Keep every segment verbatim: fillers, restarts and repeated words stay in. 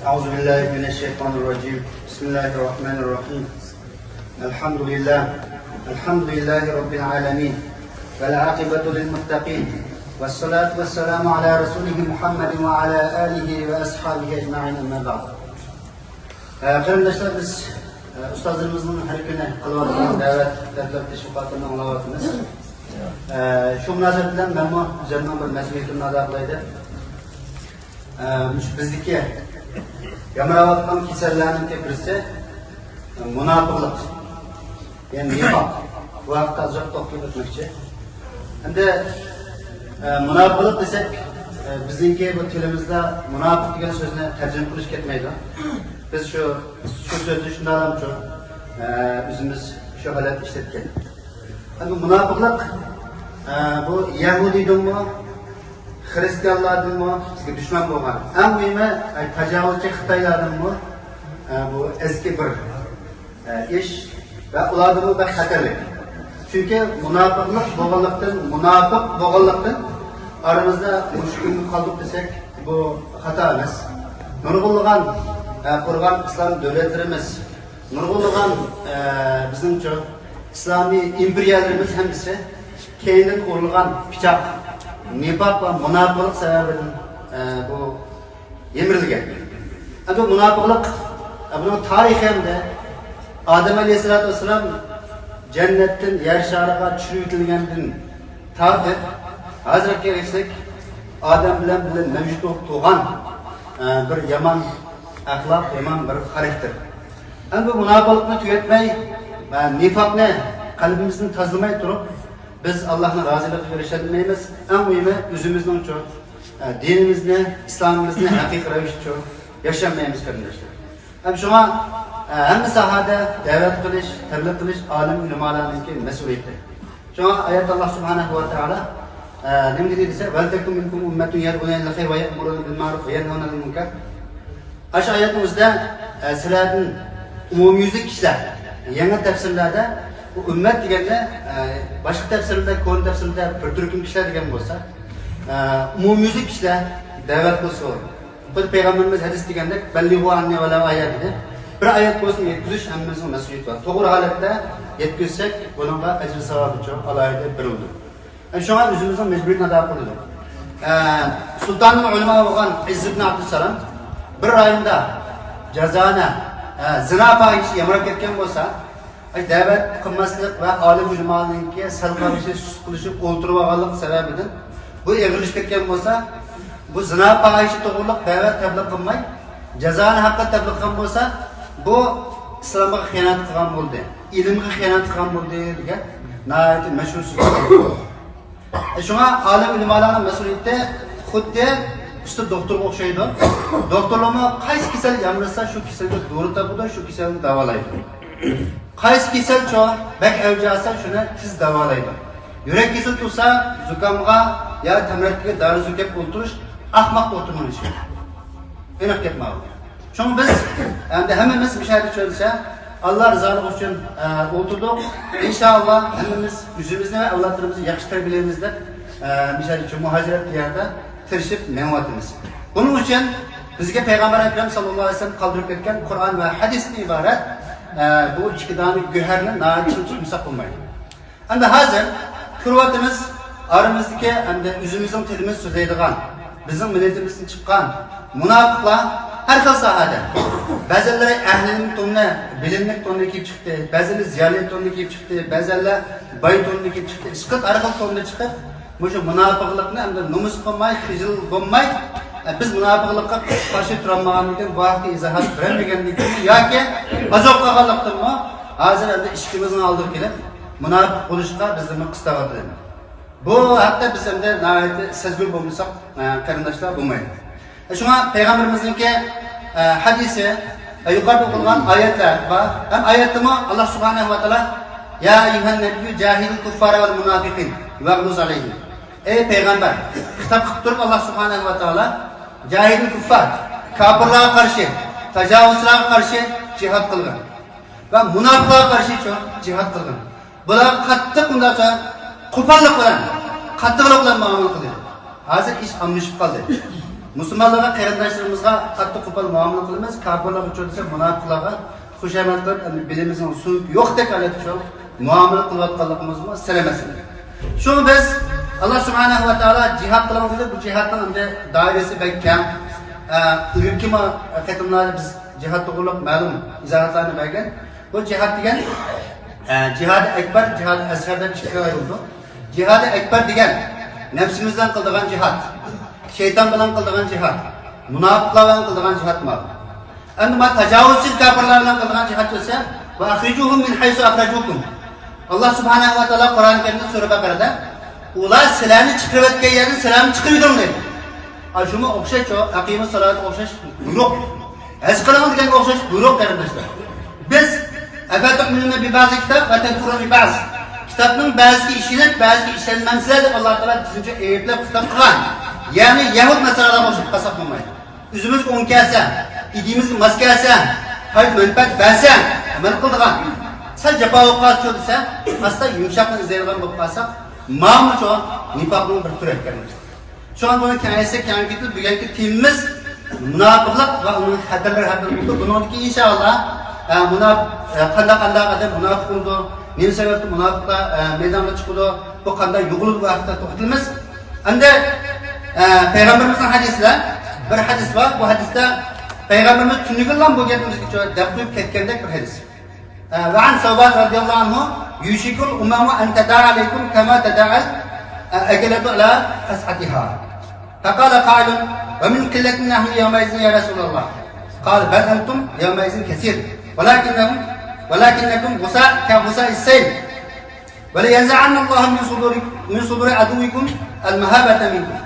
أعوذ بالله من الشيطان الرجيم. بسم الله الرحمن الرحيم. الحمد لله. الحمد لله رب العالمين. والعاقبة للمتقين. والصلاة والسلام على رسوله محمد وعلى آله وأصحابه أجمعين، أما بعد. ئە، قېرىنداشلار، بىز، ئە، ئۇستازلىرىمىزنىڭ ھەر كۈنى قىلىۋاتقان دەۋەت، تەبلىغ تەشۋىقاتلىرىنى ئاڭلاۋاتىمىز. ئە، شۇ مۇناسىۋەت بىلەن مەنمۇ ئۆزۈمنىڭ بىر مەسئۇلىيىتىمنى ئادا قىلاي دەپ، ئە، مۇشۇ بىزدىكى يامراۋاتقان كېسەللەرنىڭكى بىرسى، ئە، مۇناپىقلىق. يەنى نىفاق. بۇ ھەقتە ئازراق توختىلىپ ئۆتمەكچى. ئەمدى، ئە، مۇناپىقلىق دېسەك، ئە، بىزنىڭكى بۇ تىلىمىزدا مۇناپىق دېگەن سۆزنى تەرجىمە قىلىش كەتمەيدۇ. بىز شۇ، شۇ سۆزنى شۇنداقلامچۇ، ئە، ئۆزىمىز شۇ ھالەتتە ئىشلەتكەن. ئەمدى مۇناپىقلىق، ئە، بۇ يەھۇدىيدىنمۇ، خىرىستىيانلاردىنمۇ بىزگە دۈشمەن بولغان. ئەڭ مۇھىمى، ئە، تاجاۋۇزچى خىتايلاردىنمۇ، ئە، بۇ ئەسكى بىر ئىش ۋە ئۇلاردىمۇ بەك خەتەرلىك. چۈنكى مۇناپىقلىق بولغانلىقتىن، مۇناپىق بولغانلىقتىن ئارىمىزدا مۇشۇ كۈنگە قالدۇق دېسەك، بۇ خاتا ئەمەس. نۇرغۇنلىغان، ئە، قۇرغان ئىسلام دۆلەتلىرىمىز، نۇرغۇنلىغان، ئە، بىزنىڭچۇ ئىسلامىي ئىمپېرىيەلىرىمىز ھەممىسى كەينىدىن ئۇرۇلغان پىچاق، نىپاق ۋە مۇناپىقلىق سەۋەبىدىن، ئە، بۇ يىمىرىلگەن. ئەمدى مۇناپىقلىق، بۇنىڭ تارىخى ھەمدە ئادەم ئەلەيھىسسالاتۇ ۋەسسالام جەننەتتىن يەر شارىغا چۈشۈرۈۋېتىلگەندىن تارتىپ ھازىرغا كەلگۈچىلىك ئادەم بىلەن بىللە مەۋجۇت بولۇپ تۇرغان، ئە، بىر يامان ئەخلاق، يامان بىر خاراكتېر. ئەمدى بۇ مۇناپىقلىقنى تۈگەتمەي، ئە، نىفاقنى قەلبىمىزدىن تازىلىماي تۇرۇپ، بىز ئاللاھنىڭ رازىلىقىغا ئېرىشەلمەيمىز. ئەڭ مۇھىمى، ئۆزىمىزنىڭچۇ، ئە، دىنىمىزنى، ئىسلامىمىزنى ھەقىقىي رەۋىشتىچۇ ياشىيالمايمىز، قېرىنداشلار. ھەم شۇڭا، ئە، ھەممە ساھەدە دەۋەت قىلىش، تەبلىغ قىلىش ئالىم ئۆلىمالارنىڭكى مەسئۇلىيىتى. شۇڭا ئايەتتە ئاللاھ سۇبھانەھۇ ۋە تائالا، ئە، نېمە دېدى دېسە، «ولتكن منكم أمة يدعون إلى الخير ويأمرون بالمعروف وينهون عن المنكر.» ئاشۇ ئايەتنىڭ ئۆزىدە، ئە، سىلەردىن ئومۇميۈزلۈك كىشىلەر، يېڭى تەپسىرلەردە بۇ ئۈممەت دېگەندە، ئە، باشقا تەپسىرلەردە، كونا تەپسىرلەردە بىر تۈركۈم كىشىلەر دېگەن بولسا، ئە، ئومۇميۈزلۈك كىشىلەر دەۋەت قىلسۇن. خۇددى پەيغەمبىرىمىز ھەدىس دېگەندەك، «بەللىغۇ ئاننى ۋەلەۋ ئايە» دېدى. بىر ئايەت بولسۇن يەتكۈزۈش ھەممىمىزنىڭ مەسئۇلىيىتى بار. توغرا ھالەتتە يەتكۈزسەك، بۇنىڭغا ئەجىر ساۋابىچۇ ئالاھىدە بېرىلىدۇ. ئە، شۇڭا ئۆزىمىزنىڭ مەجبۇرىيىتىنى ئادا قىلىدۇ. ئە، سۇلتاننىڭ ئۆلىمالىرى بولغان ئىزز ئىبن ئابدۇسسالام بىر رايوندا جازانە، ئە، زىنا پاھىشىسى يامراپ كەتكەن بولسا، ئاي، دەۋەت قىلماسلىق ۋە ئالىم ئۆلىمالارنىڭكى سەل قارىشى، سۇس قىلىشى، ئولتۇرۇۋالغانلىق سەۋەبىدىن بۇ ئېغىرلىشىپ كەتكەن بولسا، بۇ زىنا پاھىشە توغرۇلۇق دەۋەت تەبلىغ قىلماي، جازانە ھەققىدە تەبلىغ قىلغان بولسا، بۇ ئىسلامغا خىيانەت قىلغان بولدى، ئىلىمغا خىيانەت قىلغان بولدى دېگەن ناھايىتى مەشھۇر سۆز. شۇڭا ئالىم ئۆلىمالارنىڭ مەسئۇلىيىتى خۇددى ئۇستا دوختۇرغا ئوخشايدۇ. دوختۇرلارمۇ قايسى كېسەل يامرىسا، شۇ كېسەلگە دورا تاپىدۇ، شۇ كېسەلنى داۋالايدۇ. قايسى كېسەلچۇ بەك ئەۋج ئالسا، شۇنى تېز داۋالايدۇ. يۈرەك كېسىلى تۇرسا، زۇكامغا يا تەمرەتكىگە دارى سۈركەپ ئولتۇرۇش ئەخمەق دوختۇرنىڭ ئىشى. ئېنىق گەپ ماۋۇ. شۇڭا بىز ئەمدى ھەممىمىز مۇشۇ يەردە چۆلىسە، ئاللا رىزالىقى ئۈچۈن، ئە، ئولتۇردۇق. ئىنشائاللا ھەممىمىز ئۆزىمىزنى ۋە ئەۋلادلىرىمىزنى ياخشى تەربىيەلەيمىز دەپ، ئە، مۇشۇ يەردە مۇھاجىرەت دىيارىدا تىرىشىپ مېڭىۋاتىمىز. بۇنىڭ ئۈچۈن بىزگە پەيغەمبەر ئەكرەم ساللاللاھۇ ئەلەيھى ۋەسەللەم قالدۇرۇپ كەتكەن قۇرئان ۋە ھەدىستىن ئىبارەت، ئە، بۇ ئىككى دانە گۆھەرنى ناھايىتى چىڭ تۇتمىساق بولمايدۇ. ئەمدى ھازىر كۆرۈۋاتىمىز، ئارىمىزدىكى ئەمدى ئۆزىمىزنىڭ تىلىمىز سۆزلەيدىغان، بىزنىڭ مىللىتىمىزدىن چىققان مۇناپىقلار ھەر خىل ساھەدە. بەزىلىرى ئەھلىلىك توننى، بىلىملىك توننى كىيىپ چىقتى، بەزىلىرى زىيالىي توننى كىيىپ چىقتى، بەزىلەر باي توننى كىيىپ چىقتى. ئىشقىلىپ ھەر خىل توندا چىقىپ، مۇشۇ مۇناپىقلىقنى ئەمدى نومۇس قىلماي، خىجىل بولماي، ئە، بىز مۇناپىقلىققا قارشى تۇرالمىغاندىن كېيىن، بۇ ھەقتە ئىزاھات بېرەلمىگەندىن كېيىن ياكى ئازاب قالغانلىقتىنمۇ ھازىر ئەمدى ئىشىكىمىزنىڭ ئالدىغا كېلىپ، مۇناپىق بولۇشقا بىزنى قىستاۋاتىدۇ. بۇ ھەقتە بىز ئەمدى ناھايىتى سەزگۈر بولمىساق، ئە، قېرىنداشلار، بولمايدۇ. شۇڭا پەيغەمبىرىمىزنىڭكى، ئە، ھەدىسى، ئە، يۇقىرىدا ئوقۇلغان ئايەتلەر بار. ھەم ئايەتتىمۇ ئاللا سۇبھانەھۇ ۋە تائالا، «يا أيها النبي جاهد الكفار والمنافقين واغلظ عليهم.» ئەي پەيغەمبەر، خىتاب قىلىپ تۇرۇپ ئاللا سۇبھانەھۇ ۋە تائالا، «جاهد الكفار»، كاپىرلارغا قارشى، تاجاۋۇزچىلارغا قارشى جىھاد قىلغىن. ۋە مۇناپىقلارغا قارشى جىھاد قىلغىن. بۇلارغا قاتتىق مۇنداقچە قوپاللىق بىلەن، قاتتىقلىق بىلەن مۇئامىلە قىلدى. ھازىر ئىش ئالمىشىپ قالدى. مۇسۇلمانلارغا، قېرىنداشلىرىمىزغا قاتتىق قوپال مۇئامىلە قىلىمىز، كاپىرلارغا چۆلىسە مۇناپىقلارغا خۇشامەت قىلىپ، ئەمدى بىلىمىزنىڭ سۆڭىكى يوقتەك ھالەتتە شۇ مۇئامىلە قىلىۋاتقانلىقىمىزمۇ سىر ئەمەس. شۇڭا بىز، ئاللا سۇبھانەھۇ ۋە تائالا جىھاد قىلىڭ دېدى، بۇ جىھادنىڭ ئەمدى دائىرىسى بەك كەڭ. ئە، ئىلگىرىكى ما-، قېتىملاردا بىز جىھاد توغرۇلۇق مەلۇم ئىزاھاتلارنى بەرگەن. بۇ جىھاد دېگەن، ئە، جىھادى ئەكبەر، جىھادى ئەسغەر دەپ ئىككىگە ئايرىلىدۇ. جىھادى ئەكبەر دېگەن نەپسىمىز بىلەن قىلىدىغان جىھاد، شەيتان بىلەن قىلىدىغان جىھاد، مۇناپىقلار بىلەن قىلىدىغان جىھاد بار. ئەمدى ما تاجاۋۇزچى كاپىرلار بىلەن قىلىدىغان جىھاد بولسا، ۋە ئەخرىجۇھۇم مىن ھەيسۇ ئەخرەجۇكۇم. ئاللا سۇبھانەھۇ ۋە تائالا قۇرئان كەرىمدە سۈرە بەقەرەدە، ئۇلار سىلەرنى چىقىرىۋەتكەن يەردىن سىلەرمۇ چىقىۋېتىڭ دەيدۇ. ئاشۇمۇ ئوخشاش، شۇ ئەقىمۇ سالاتقا ئوخشاش بۇيرۇق. ھەج قىلىڭ دېگەنگە ئوخشاش بۇيرۇق، قېرىنداشلار. بىز، ئەفەتۇئمىنۇنە بىبەزىل كىتاب ۋە تەكفۇرۇنە بىبەز. كىتابنىڭ بەزىسىگە ئىشىنىپ، بەزىسىگە ئىشەنمەمسىلەر دەپ ئاللا تائالا بىزنى ئەيىبلەپ خىتاب قىلغان. يەنى يەھۇد ناسارالارغا ئوخشاپ قالساق بولمايدۇ. ئۆزىمىزگە ئوڭ كەلسە، ئىدىيىمىزگە ماس كەلسە، پايدا مەنپەئەت بەرسە، ئەمەل قىلىدىغان. سەل جاپا بولۇپ قالسا دېسە، ئاستا يۇمشاقنى ئىزدەيدىغان بولۇپ قالساق، مانا شۇ نىپاقنىڭ بىر تۈرى ئىكەن. شۇڭا بۇنى كېڭەيتسەك كېڭەيتىپ كېتىدۇ. بۈگۈنكى تېمىمىز مۇناپىقلىق ۋە ئۇنىڭ خەتەرلىرى ھەققىدە بولىدۇ. بۇنىڭدىن كېيىن ئىنشائاللا، ئە، مۇناپ-، ئە، قانداق، قانداق ئادەم مۇناپىق بولىدۇ، نېمە سەۋەبتىن مۇناپىقلار، ئە، مەيدانغا چىقىدۇ، بۇ قانداق يۇغۇلىدۇ، بۇ ھەقتە توختىلىمىز. ئەمدى، ئە، پەيغەمبىرىمىزنىڭ ھەدىسىدە بىر ھەدىس بار. بۇ ھەدىستە پەيغەمبىرىمىز تۈنۈگۈنلا بۇ گېپىمىزگە دەپ قويۇپ كەتكەندەك بىر ھەدىس. ئە، ۋە ئەن سەۋبان رەزىياللاھۇ ئەنھۇ، يۇشىكۇل ئۇمەمۇ ئەن تەدائە ئەلەيكۇم كەما تەدائەل، ئە، ئەكلەتۇ ئەلا قەسئەتىھا. فقال قائل، ومن قلة نحن يومئذ يا رسول الله؟ قال، بل أنتم يومئذ كثير، ولكنهم، ولكنكم غثاء كغثاء السيل، ولينزعن الله من صدور، من صدور عدوكم المهابة منكم،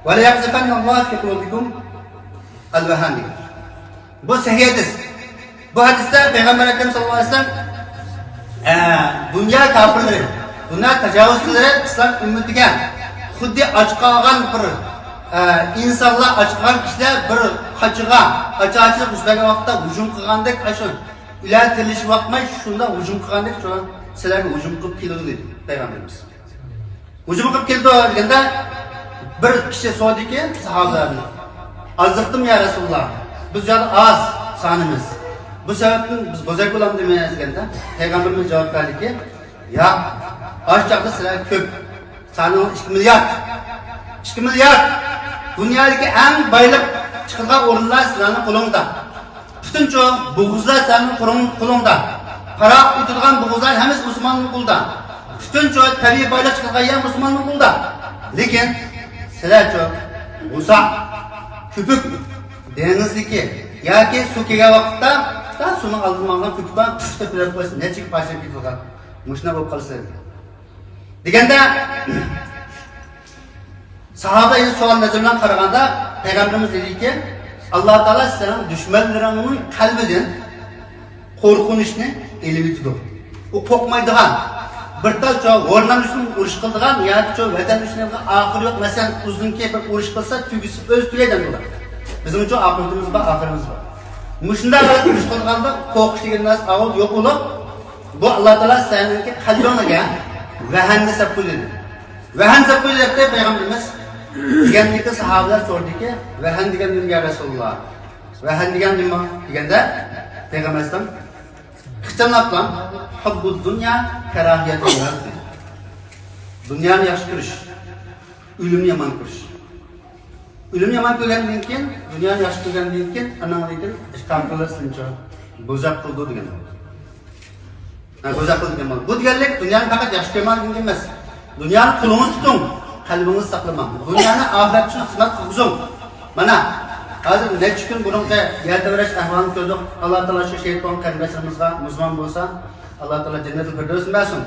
وليقذفن الله في قلوبكم الوهن. بۇ سەھىھ ھەدىس. بۇ ھەدىستە پەيغەمبەر ئەكرەم ساللاللاھۇ ئەلەيھى ۋەسەللەم، ئە، دۇنيا كاپىرلىرى، دۇنيا تاجاۋۇزچىلىرى ئىسلام ئۈممىتىگە خۇددى ئاچ قالغان بىر، ئە، ئىنسانلار، ئاچ قالغان كىشىلەر بىر قاچىغا، ئاچارچىلىق يۈز بەرگەن ۋاقىتتا ھۇجۇم قىلغاندەك، ئاشۇ ئۆلە تىرىلىشىپ باقماي شۇنداق ھۇجۇم قىلغاندەك، شۇ سىلەرگە ھۇجۇم قىلىپ كېلىدۇ دېدى پەيغەمبىرىمىز. ھۇجۇم قىلىپ كېلىدۇ دېگەندە، بىر كىشى سورىدىكى ساھابىلەردىن، ئازلىقتىمۇ يا رەسۇلاللا؟ بىز جادا ئاز سانىمىز. بۇ سەۋەبتىن بىز بوزەك بولامدىمىز دېگەندە، پەيغەمبىرىمىز جاۋاب بەردىكى، ياق، ئاشۇ چاغدا سىلەر كۆپ. سانىڭىز ئىككى مىليارد. ئىككى مىليارد. دۇنيادىكى ئەڭ بايلىق چىقىدىغان ئورۇنلار سىلەرنىڭ قولۇڭدا. پۈتۈنچە بوغۇزلار سىلەرنىڭ قولۇڭ-، قولۇڭدا. پاراخوت ئۆتىدىغان بوغۇزلار ھەممىسى مۇسۇلماننىڭ قولىدا. پۈتۈنچە تەبىئىي بايلىق چىقىدىغان يەر مۇسۇلماننىڭ قولىدا. لېكىن سىلەرچە غۇسا، كۆپۈك، دېڭىزدىكى ياكى سۇ كەلگەن ۋاقىتتا، تا سۇنىڭ ئالدىدا ماڭغان كۆپۈك بار، پۈف دەپ بىلەپ قويسا، نەچچىگە پارچىلىنىپ كېتىدىغان. مۇشۇنداق بولۇپ قالىسىلەر. دېگەندە، ساھابە ئەينى سوئال نەزىرى بىلەن قارىغاندا، پەيغەمبىرىمىز دېدىكى، ئاللا تائالا سىلەرنىڭ دۈشمەنلىرىڭنىڭ قەلبىدىن قورقۇنچنى ئېلىۋېتىدۇ. ئۇ قورقمايدىغان، بىر تال چوڭ ھورنام ئۈچۈن ئۇرۇش قىلىدىغان ياكى چوڭ ۋەتەن ئۈچۈن ئاخىرى يوق، مەسىلەن، ئۇزۇنكى بىر ئۇرۇش قىلسا، تۈگىسە ئۆزى تۈگەيدۇ بۇلار. بىزنىڭچۇ ئاقىۋىتىمىز بار، ئاخىرىمىز بار. مۇشۇنداق بىر ئۇرۇش قىلغاندا قورقۇش دېگەن نەرسە ئاۋۇ يوق بولۇپ، بۇ ئاللا تائالا سەنىڭكى قەلبىڭگە ۋەھەمنى سەپ قىلدى. ۋەھەم سەپ قىلدى دەپتۇ پەيغەمبىرىمىز. دېگەندىكى ساھابىلەر سورىدىكى، ۋەھەم دېگەن نېمە يا رەسۇلاللا؟ ۋەھەم دېگەن نېمە؟ دېگەندە، پەيغەمبەر ئەلەيھىسسالام ئىخچاملاپلا، ھۇببۇد دۇنيا كاراھىيەتۇل مەۋت دېدى. دۇنيانى ياخشى كۆرۈش، ئۆلۈمنى يامان كۆرۈش. ئۆلۈمنى يامان كۆرگەندىن كېيىن، دۇنيانى ياخشى كۆرگەندىن كېيىن، ئانىڭدىن كېيىن ئىشقا قىلىسىنچۇ بوزەك قىلىدۇ دېگەن. ھە، بوزەك قىلىدۇ دېگەن بولىدۇ. بۇ دېگەنلىك دۇنيانى پەقەت ياخشى كۆرمەڭ دېگەن ئەمەس. دۇنيانى قولىڭىز تۇتۇڭ، قەلبىڭىز ساقلىماڭ. دۇنيانى ئاخىرەت ئۈچۈن خىزمەت قىلغۇزۇڭ. مانا، ھازىر نەچچە كۈن بۇرۇنقى يەر تەۋرەش ئەھۋالىنى كۆردۇق. ئاللا تائالا شۇ شېھىت بولغان قېرىنداشلىرىمىزغا مۇسۇلمان بولسا، ئاللا تائالا جەننەتۇل فىردەۋسنى بەرسۇن.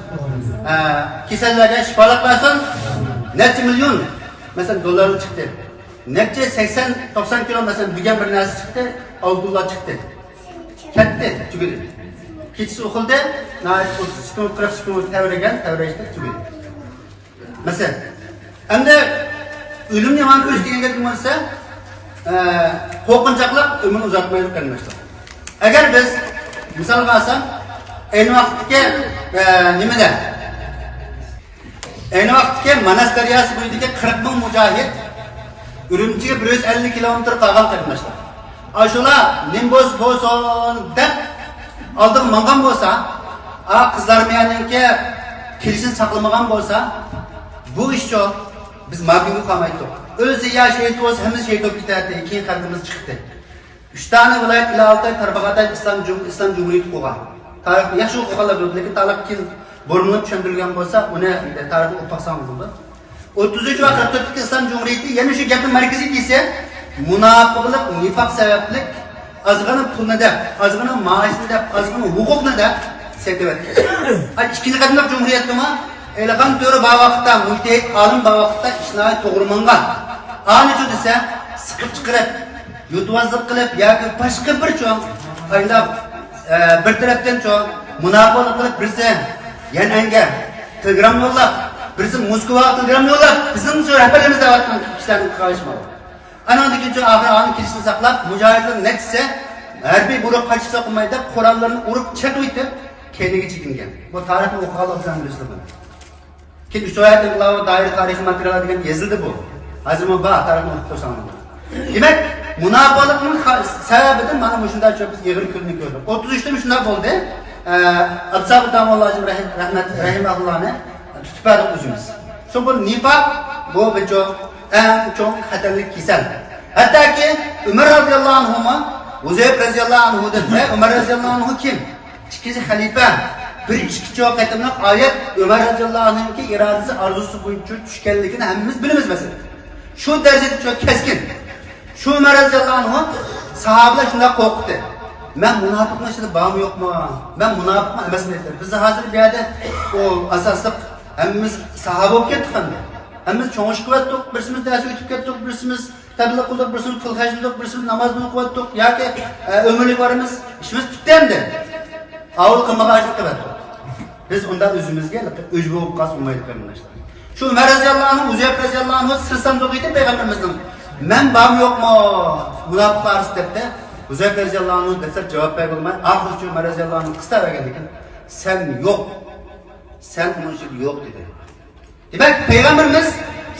ئە، كېسەللەرگە شىپالىق بەرسۇن. نەچچە مىليون، مەسىلەن، دوللارلار چىقتى. نەچچە سەكسەن، توقسان كىلو، مەسىلەن، بۈگۈن بىر نەرسە چىقتى، ئالتۇنلار چىقتى. كەتتى، تۈگىدى. كېچىسى ئۇخلىدى، ناھايىتى ئوتتۇز سېكۇنت، قىرىق سېكۇنت تەۋرىگەن، تەۋرەشتە تۈگىدى. مەسىلەن، ئەمدى ئۆلۈمنى يامان كۆرۈش دېگەن گەپ نېمە دېسە، ئە، قورقۇنچاقلىق ئۆمۈرنى ئۇزارتمايدۇ، قېرىنداشلار. ئەگەر بىز، مىسالغا ئالسام، ئەينى ۋاقىتتىكى، ئە، نېمىدە؟ ئەينى ۋاقىتتىكى ماناس دەرياسى بويىدىكى قىرىق مىڭ مۇجاھىد ئۈرۈمچىگە بىر يۈز ئەللىك كىلومېتىر قالغان قېرىنداشلار. ئاشۇلار نېمە بولسا بولسۇن دەپ ئالدىغا ماڭغان بولسا، ئا، قىزلارمۇيانىڭكى كېلىشىنى ساقلىمىغان بولسا، بۇ ئىشچۇ، بىز ماگۈنگە قالمايتتۇق. ئۆلسە يا شېھىت بولسا، ھەممىمىز شېھىت بولۇپ كېتەتتى. كېيىن خەلقىمىز چىقتى. ئۈچ دانە ۋىلايەت، ئىلى ئالتاي، تارباغاتاي ئىسلام جۇم-، ئىسلام جۇمھۇرىيىتى قۇرغان. تارىخنى ياخشى ئوقۇغانلار بىلىدۇ، لېكىن تارىخ كېيىن بۇرمىلىنىپ چۈشەندۈرۈلگەن بولسا، ئۇنى تارىخنى ئوقۇپ باقساڭىز بولىدۇ. ئوتتۇزىنچى ۋە قىرىق تۆتتىكى ئىسلام جۇمھۇرىيىتى يەنە شۇ گەپنىڭ مەركىزىي دېسە، مۇناپىقلىق، نىفاق سەۋەبلىك ئازغىنا پۇلنى دەپ، ئازغىنا مائاشنى دەپ، ئازغىنا ھوقۇقنى دەپ سېتىۋەتتى. ئاي، ئىككىنچى قېتىملىق جۇمھۇرىيەتتىمۇ ئېلىخان تۆرە بار ۋاقىتتا، مۇجتەھىد ئالىم بار ۋاقىتتا ئىش ناھايىتى توغرا ماڭغان. ئانىچۇ دېسە، سىقىپ چىقىرىپ، يۇتۇۋازلىق قىلىپ ياكى باشقا بىر چوڭ ئايلاپ، ئە، بىر تەرەپتىن چوڭ مۇناپىقلىق قىلىپ، بىرسى يەنئەنگە تېلېگرام يوللاپ، بىرسى موسكۋاغا تېلېگرام يوللاپ، بىزنىڭ شۇ رەھبەرلىرىمىز دەۋاتقان ئىشلارنى قىلىۋالىشماۋۇ. ئاناندىن كېيىن شۇ ئاخىر ئانىڭ كېلىشىنى ساقلاپ، مۇجاھىدلار نەچچىسى ھەربىي بۇيرۇق قاچىلىسا قىلماي دەپ، قوراللىرىنى ئۇرۇپ چېقىۋېتىپ، كەينىگە چېكىنگەن. بۇ تارىخنى ئوقۇغانلار بىلسە بىلىدۇ بۇنى. كېيىن ئۈچ ۋىلايەت ئىنقىلابى دائىرە تارىخىي ماتېرىياللار دېگەن يېزىلدى بۇ. ھازىرمۇ بار، تارىخنى ئوقۇپ قويساڭلار. دېمەك، مۇناپىقلىقنىڭ خا-، سەۋەبىدىن مانا مۇشۇنداق چۆپ بىز ئېغىر كۈننى كۆردۇق. ئوتتۇز ئۈچتە مۇشۇنداق بولدى. ئە، ئابدۇسابىت داموللا ھاجىم رەھىم-، رەھمەت، رەھىمەھۇللانى تۇتۇپ بەردۇق ئۆزىمىز. شۇ بۇ نىفاق، بۇ بىچۇ ئەڭ چوڭ خەتەرلىك كېسەل. ھەتتاكى ئۆمەر رازىياللاھۇ ئەنھۇمۇ، ھۇزەيپە رازىياللاھۇ ئەنھۇدىن، ۋە ئۆمەر رازىياللاھۇ ئەنھۇ كىم؟ ئىككىنچى خەلىپە، بىر ئىككى چوڭ قېتىملىق ئايەت ئۆمەر رازىياللاھۇ ئەنھۇنىڭكى ئىرادىسى، ئارزۇسى بويىچە چۈشكەنلىكىنى ھەممىمىز بىلىمىز مەسىلەن. شۇ دەرىجىدە چوڭ كەسكىن. شۇ ئۆمەر رازىياللاھۇ ئەنھۇ ساھابىلەر شۇنداق قورقۇتتى. مەن مۇناپىقنىڭ ئىچىدە بارمۇ يوقمۇ؟ مەن مۇناپىقمۇ ئەمەسمۇ دەيدۇ. بىز ھازىر بۇ يەردە ئۇ ئاساسلىق ھەممىمىز ساھابە بولۇپ كەتتۇق ئەمدى. ھەممىمىز چوڭ ئىش قىلىۋەتتۇق، بىرسىمىز دەرس ئۆتۈپ كەتتۇق، بىرسىمىز تەبلىغ قىلدۇق، بىرسىمىز پۇل خەجلىدۇق، بىرسىمىز ناماز نومۇز قىلىۋەتتۇق ياكى، ئە، ئۆمۈرلۈك بارىمىز، ئىشىمىز پۈتتى ئەمدى. ئاۋۇ قىلمىغان ئىشنى قىلىۋەتتۇق. بىز ئۇنداق ئۆزىمىزگە ئۆچ بولۇپ قالسا بولمايدۇ، قېرىنداشلار. شۇ ئۆمەر رازىياللاھۇ ئەنھۇ، ھۇزەيپە رازىياللاھۇ ئەنھۇ سىر ساندۇقى ئېيتىپ پەيغەمبىرىمىزنىڭ، مەن بارمۇ يوقمۇ مۇناپىقلار ئارىسىدا دەپتۇ. ھۇزەيپە رازىياللاھۇ ئەنھۇ دەسلەپ جاۋاب بەرگىلى بولماي، ئاخىرىچە ئۆمەر رازىياللاھۇ ئەنھۇ قىستاپ بەرگەندىكىن، سەن يوق، سەن ئۇنىڭ ئىچىدە يوق دېدى. دېمەك، پەيغەمبىرىمىز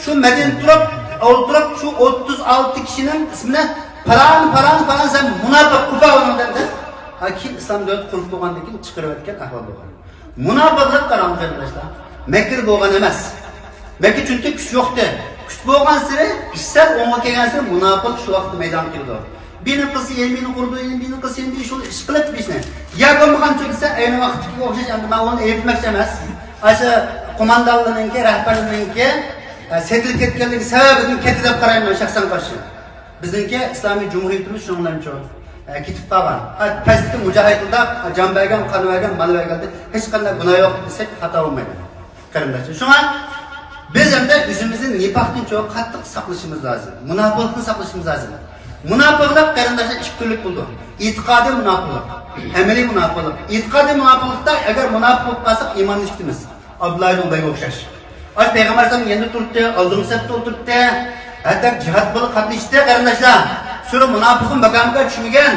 شۇ مەدىنىدە تۇرۇپ، ئولتۇرۇپ، شۇ ئوتتۇز ئالتە كىشىنىڭ ئىسمىنى پالان، پالان، پالان، سەن مۇناپىق، قوپار ئۇنىڭدىن دەپ، ھا، كېيىن ئىسلام دۆلىتى قۇرۇلۇپ بولغاندىن كېيىن چىقىرىۋەتكەن ئەھۋال بولغان. مۇناپىقلىق قاراڭ قېرىنداشلار، مەككىدە بولغان ئەمەس. مەككە چۈنكى كۈچ يوقتى. كۈچ بولغانسېرى، ئىش سەل ئوڭغا كەلگەنسېرى مۇناپىق شۇ ۋاقىتتا مەيدانغا كېلىدۇ. بىنى قىلسا يەنە بىنى قۇرىدۇ، يەنە بىنى قىلسا يەنە بىنى، شۇ ئىش قىلىپ بىر ئىشنى. يا بولمىغان چۈشۈرسە، ئەينى ۋاقىتتىكىگە ئوخشاش، ئەمدى مەن ئۇنى ئەيىبلىمەكچى ئەمەس. ئاشۇ قوماندانلىرىنىڭكى، رەھبەرلىرىنىڭكى، ئە، سېتىلىپ كەتكەنلىكى سەۋەبىدىن كەتتى دەپ قارايمەن شەخسەن قارشى. بىزنىڭكى ئىسلامىي جۇمھۇرىيىتىمىز شۇنىڭ بىلەن چوڭ، ئە، كېتىپ قالغان. ئە، پەستىكى مۇجاھىدلار جان بەرگەن، قان بەرگەن، مال بەرگەندە ھېچقانداق گۇناھ يوق دېسەك خاتا بولمايدۇ. قېرىنداشلار، شۇڭا بىز ئەمدى ئۆزىمىزنى نىپاقتىن چوڭ قاتتىق ساقلىشىمىز لازىم. مۇناپىقلىقتىن ساقلىشىمىز لازىم. مۇناپىقلىق، قېرىنداشلار، ئىككى تۈرلۈك بولىدۇ. ئېتىقادىي مۇناپىقلىق، ئەمەلىي مۇناپىقلىق. ئېتىقادىي مۇناپىقلىقتا ئەگەر مۇناپىق بولۇپ قالساق، ئىماننى يىتىمىز. ئابدۇللا ئىبن ئۇبەيگە ئوخشاش. ئاشۇ پەيغەمبەر ئەلەيھىسسالام يېنىدا تۇرۇپتۇ، ئالدىنقى سەپتە ئولتۇرۇپتۇ. ھەتتا جىھاد بىلەن قاتنىشىشتى، قېرىنداشلار. سۈرە مۇناپىقۇن ماكانغا چۈشمىگەن.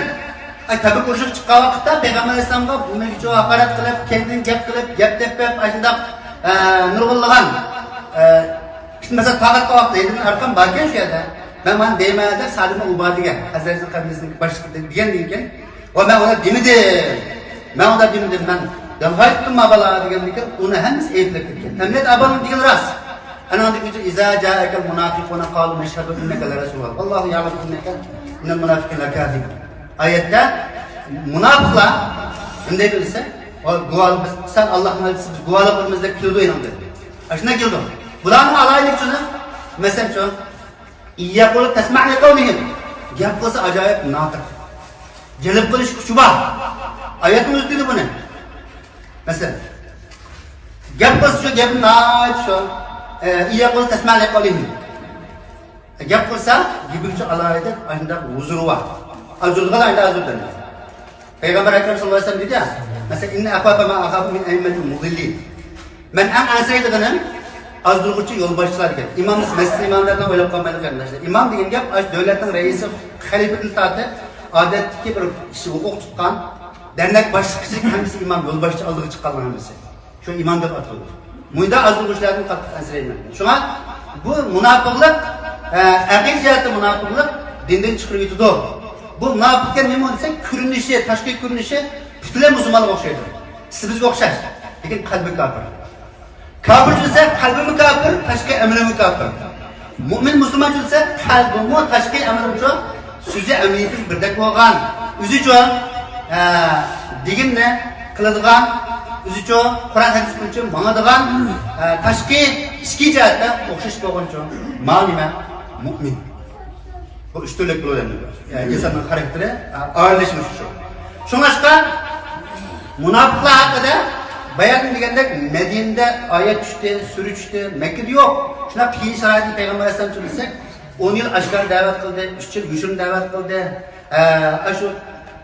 ئاي، تەبۈك ئۇرۇشىغا چىققان ۋاقىتتا پەيغەمبەر ئەلەيھىسسالامغا بۇ مەنگىچە ھاقارەت قىلىپ، كەينىدىن گەپ قىلىپ، گەپ تېپىپ، ئاشۇنداق، ئە، نۇرغۇنلىغان، ئە، پىتنە پاسات تارقاتقان ۋاقىتتا زەيدىبنىڭ ئەرقەم باركەن شۇ يەردە. مەن مانا دەيمەن دەپ سەئد ئىبن ئۇبادىگە، خەزرەجنىڭ قەبىلىسىنىڭ باشلىقى دېگەندىن كېيىن، ۋە مەن ئۇنى دېمىدىم. مەن ئۇنى دېمىدىم. مەن يالغان ئېيتتىمما بالا دېگەندىن كېيىن ئۇنى ھەممىسى ئەيىبلەپ كەتكەن. ئەمەلىيەتتە ئاباننىڭ دېگىنى راست. ئەنىڭدىن كېيىن، إذا جاءك المنافقون قالوا نشهد إنك لرسول الله والله يعلم إنك من المنافقين لكاذب. ئايەتتە مۇناپىقلار نېمە دەيدۇ دېسە، «ۋاي، گۇۋاھ، بىز، سەن ئاللاھنىڭ ئەلچىسى، بىز گۇۋاھلىق بېرىمىز» دەپ كېلىدۇ يېنىڭدا. ئاشۇنداق كېلىدۇ. بۇلارنىڭ ئالاھىدىلىكى شۇنى، مەسىلەن، شۇ، إن يقولوا تسمع لقولهم. گەپ قىلسا ئاجايىپ ناتىق. جەلپ قىلىش كۈچى بار. ئايەتنىڭ ئۆزى دېدى بۇنى. مەسىلەن، گەپ قىلسا شۇ گەپنى ناھايىتى شۇ، ئە، إن يقولوا تسمع لقولهم. گەپ قىلسا، گېپىگە ئالاھىدە ئاشۇنداق ھۇزۇرى بار. ئازدۇرىدىغان ئاشۇنداق ئازدۇرىدۇ. پەيغەمبەر ئەكرەم ساللاللاھۇ ئەلەيھى ۋەسەللەم دېدى يا، مەسىلەن، إن أخوف ما أخاف من أئمة المضلين. مەن ئەڭ ئەنسىرەيدىغىنىم ئازدۇرغۇچى يولباشچىلار دېگەن. ئىمام دېسە مەسچىت ئىماملىرىنى ئويلاپ قالمايلى قېرىنداشلار. ئىمام دېگەن گەپ ئاشۇ دۆلەتنىڭ رەئىسى، خەلىپىدىن تارتىپ، ئادەتتىكى بىر ئىش ھوقۇق تۇتقان، دەرنەك باشلىقى كىشىلىك ھەممىسى ئىمام، يولباشچى ئالدىغا چىققانلار ھەممىسى. شۇ ئىمام دەپ ئاتىلىدۇ. مۇنداق ئازدۇرغۇچىلاردىن قاتتىق ئەنسىرەيمەن. شۇڭا بۇ مۇناپىقلىق ئە، ئەقىدە جەھەتتە مۇناپىقلىق دىندىن چىقىرىۋېتىدۇ. بۇ مۇناپىق دېگەن نېمە دېسەك، كۆرۈنۈشى، تاشقى كۆرۈنۈشى پۈتۈنلەي مۇسۇلمانغا ئوخشايدۇ. سىز بىزگە ئوخشاش، لېكىن قەلبى كاپىر. كاپىرچۇ دېسە، قەلبىمۇ كاپىر، تاشقى ئەمىلىمۇ كاپىر. مۇئمىن مۇسۇلمانچۇ دېسە، قەلبىمۇ، تاشقى ئەمىلىمۇچۇ، سۆزى ئەمەلىيىتى بىردەك بولغان. ئۆزىچۇ، ئە، دېگىنىنى قىلىدىغان، ئۆزىچۇ، قۇرئان ھەدىس بويىچە ماڭىدىغان، ئە، تاشقى ئىچكى جەھەتتە ئوخشاش بولغانچۇ. ماۋۇ نېمە؟ مۇئمىن. بۇ ئۈچ تۈرلۈك بولىدۇ ئەمدى. يەنى ئىنساننىڭ خاراكتېرى، ئا-، ئايرىلىشمىشى شۇ. شۇڭلاشقا مۇناپىقلار ھەققىدە بايان دېگەندەك مەدىنىدە ئايەت چۈشتى، سۈرە چۈشتى، مەككىدە يوق. شۇنداق قىيىن شارائىتنى پەيغەمبەر ئەلەيھىسسالام چۈشۈرسەك، ئون يىل ئاشكارا دەۋەت قىلدى، ئۈچ يىل يوشۇرۇن دەۋەت قىلدى. ئە، ئاشۇ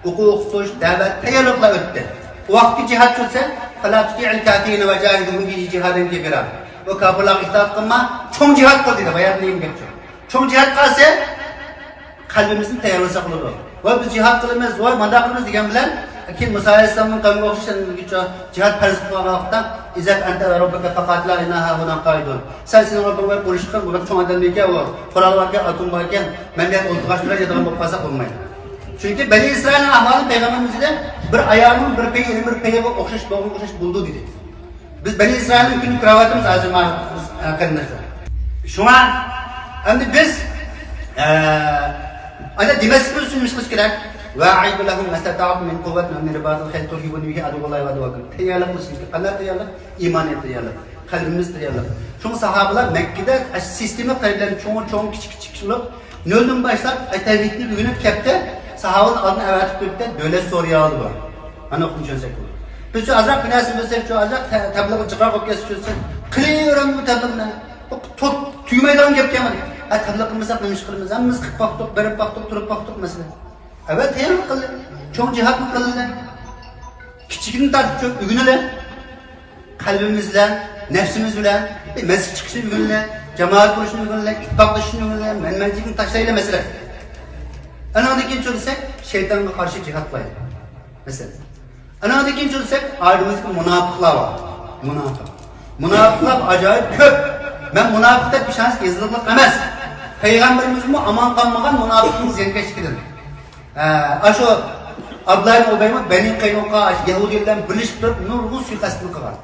ئوقۇ ئوقۇتۇش، دەۋەت، تەييارلىقلار ئۆتتى. ئۇ ۋاقىتقى جىھاد چۈشۈرسە، فلا تطع الكافرين وجاهدهم به جهادا كبيرا. ئۇ كاپىرلارغا ئىتائەت قىلما، چوڭ جىھاد قىل دېدى. بايان دېگەن گەپ شۇ. چوڭ جىھاد قىلسا، قەلبىمىزنى تەييارلىساق بولىدۇ. ۋاي بىز جىھاد قىلىمىز، ۋاي مانداق قىلىمىز دېگەن بىلەن، كېيىن مۇسا ئەلەيھىسسالامنىڭ قەۋمىگە ئوخشاش جىھاد پەرز قىلغان ۋاقىتتا، اذهب أنت وربك فقاتلا إنا هاهنا قاعدون. سەن سېنىڭ رەببىڭ بىلەن ئۇرۇش قىل، بۇ بەك چوڭ ئادەم ئىكەن، ئۇ قورال باركەن، ئاتوم باركەن، مەن بۇ يەردە ئولتۇرغاچ تۇراي دەيدىغان بولۇپ قالساق بولمايدۇ. چۈنكى بەنى ئىسرائىلنىڭ ئەھۋالى پەيغەمبىرىمىز دېدى، بىر ئايالنىڭ بىر پېيى، بىر پېيىغا ئوخشاش بولغان، ئوخشاش بولىدۇ دېدى. بىز بەنى ئىسرائىلنىڭ كۈنىنى كۆرۈۋاتىمىز ھازىر، ما-، قېرىنداشلار. شۇڭا ئەمدى بىز، ئە، ئانا دېمەسلىكىمىز ئۈچۈن نېمە قىلىش كېرەك؟ وأعدوا لهم ما استطعتم من قوة ومن رباط الخيل ترهبون به عدو الله وعدوكم. تەييارلىق قىلىش كېرەك. قانداق تەييارلىق؟ ئىمانىي تەييارلىق. قەلبىمىز تەييارلىق. شۇڭا ساھابىلار مەككىدە سىستېما تەربىيەلەرنى چوڭ، چوڭ، كىچىك، كىچىك قىلىپ، نۆلدىن باشلاپ تەۋھىدنى ئۆگىنىپ كەپتۇ. ساھابىنى ئالدىن ئەۋەتىپ قويۇپتۇ، دۆلەت سورىيالىدى بار. ئانا ئۇقۇم چۈشەنسەك بولىدۇ. بىز شۇ ئازراق بىر نەرسە بىلسەك، شۇ ئازراق تە-، تەبلىغ جىقراق بولۇپ كەتسە چۈشەنسەك، قىلىۋېرىڭ بۇ تەبلىغنى. بۇ توك تۈگىمەيدىغان گەپ كەلمىدى. ھە، تەبلىغ قىلمىساق نېمە ئىش قىلىمىز؟ ھەممىمىز قىلىپ باقتۇق، بېرىپ باقتۇق، تۇرۇپ باقتۇق مەسىلەن. ئەۋەل تەييارلىق قىلدى. چوڭ جىھادنى قىلدى. كىچىكىدىن تارتىپ چوڭ ئۆگىنىلى. قەلبىمىز بىلەن، نەپسىمىز بىلەن، مەسچىتكە چىقىشنى ئۆگىنىلى، جامائەت قۇرۇشنى ئۆگىنىلى، ئىتتىپاقلىشىشنى ئۆگىنىلى، مەنمەنچىلىكنى تاشلايلى مەسىلەن. ئانىڭدىن كېيىن شۇ دېسەك، شەيتانغا قارشى جىھاد قىلايلى. مەسىلەن. ئانىڭدىن كېيىن شۇ دېسەك، ئارىمىزدا مۇناپىقلار بار. مۇناپىق. مۇناپىقلار ئاجايىپ كۆپ. مەن مۇناپىق دەپ ئىشەنسە يېزىقلىق ئەمەس. پەيغەمبىرىمىزمۇ ئامان قالمىغان مۇناپىقنىڭ زىيانكەشلىكىدىن. ھە، ئاشۇ ئابدۇللا ئىبن ئۇبەيمۇ بەنى قەينۇقا، ئاشۇ يەھۇدىيلار بىلەن بىرلىشىپ تۇرۇپ نۇرغۇن سۇيىقەستنى قىلغان.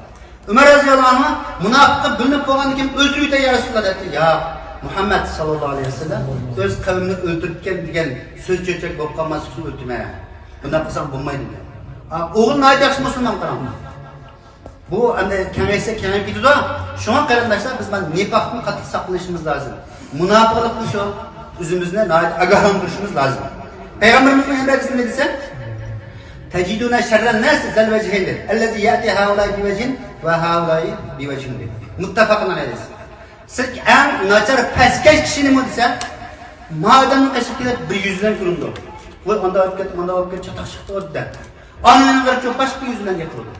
ئۆمەر رەزىياللاھۇ ئەنھۇ مۇناپىققا بىلىنىپ بولغاندىن كېيىن ئۆلتۈرۈۋېتەي يا رەسۇلاللا دەپتۇ. ياق، مۇھەممەد ساللاللاھۇ ئەلەيھى ۋەسەللەم ئۆز قەۋمىنى ئۆلتۈرۈپتىكەن دېگەن سۆز چۆچەك بولۇپ قالماسلىق ئۈچۈن ئۆلتۈرمە. بۇنداق قىلساڭ بولمايدۇ دېگەن. ئا، ئوغۇل ناھايىتى ياخشى مۇسۇلمان قاراڭ. بۇ ئەمدى كېڭەيسە كېڭىيىپ كېتىدۇ. شۇڭا قېرىنداشلار، بىز مانا نىپاقتىن قاتتىق ساقلىنىشىمىز لازىم. مۇناپىقلىقتىن شۇ ئۆزىمىزنى ناھايىتى ئاگاھلاندۇرۇشىمىز لازىم. پەيغەمبىرىمىزنىڭ ھەدىسىدە نېمە دېسە، تجدون شر الناس ذا الوجهين، الذي يأتي هؤلاء بوجه وهؤلاء بوجه دېدى. مۇتتەپەقۇن ئەلەيھى. سىز ئەڭ ناچار پەسكەش كىشى نېمە دېسە، ما ئادەمنىڭ قېشىغا كېلىپ بىر يۈز بىلەن كۆرۈنىدۇ. ۋاي ئاندا بولۇپ كەتتى، ماندا بولۇپ كەتتى، چاتاق چىقتى ئوردا. ئاندىن قېرىپ باشقا يۈز بىلەن گەپ قىلىدۇ.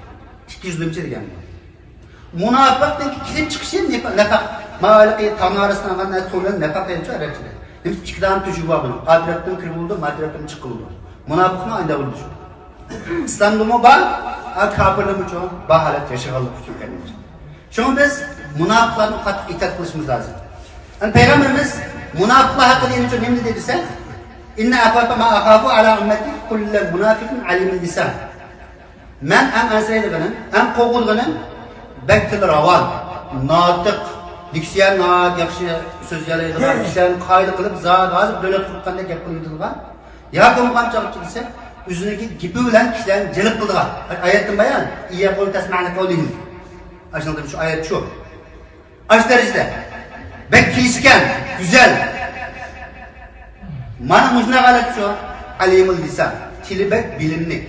ئىككى يۈزلىمىچى دېگەن. مۇناپىقنىڭ كېلىپ چىقىشى نىپا-، نەپەق. ماۋۇ ھېلىقى تاغنىڭ ئارىسىدا ئالغان نەرسە تويلىرىنى نەپەق دەيدىچۇ ئەرەبچىدە. نېمىشقا ئىككى دانە تۆشۈكى بار بۇنىڭ. ئا تەرەپتىن كىرگىلى بولىدۇ، ما تەرەپتىن چىققىلى بولىدۇ. مۇناپىقنىڭ ئايدا بولىدۇ شۇ. ئىسلامدىمۇ بار، ئا كاپىرلارمۇ شۇ. بار ھالەت ياشىغانلىق ئۈچۈن كەلگەن. شۇڭا بىز مۇناپىقلارنى قاتتىق ئېتىراپ قىلىشىمىز لازىم. يەنى پەيغەمبىرىمىز مۇناپىقلار ھەققىدە يەنە نېمە دېدى دېسە، إن أخوف ما أخاف على أمتي كل منافق عليم اللسان. مەن ئەڭ ئەنسىرەيدىغىنىم، ئەڭ قورقىدىغىنىم بەك تىلى راۋان، ناتىق، دىكسىيە ناھايىتى ياخشى سۆزلىيەلەيدىغان، كىشىلەرنى قايىل قىلىپ، زادى ھازىر دۆلەت قۇرۇپ قاندەك گەپ قىلىۋېتىدىغان، ياكى بولمىغان چاغدا دېسە، ئۆزىنىڭكى گېپى بىلەن كىشىلەرنى جەلپ قىلىدىغان. ئايەتتىن بايان، إن يقولوا تسمع لقولهم. ئاشۇنىڭدىن شۇ ئايەت شۇ. ئاشۇ دەرىجىدە. بەك كېلىشكەن، گۈزەل. مانا مۇشۇنداق ھالەت شۇ. عليم اللسان. تىلى بەك بىلىملىك.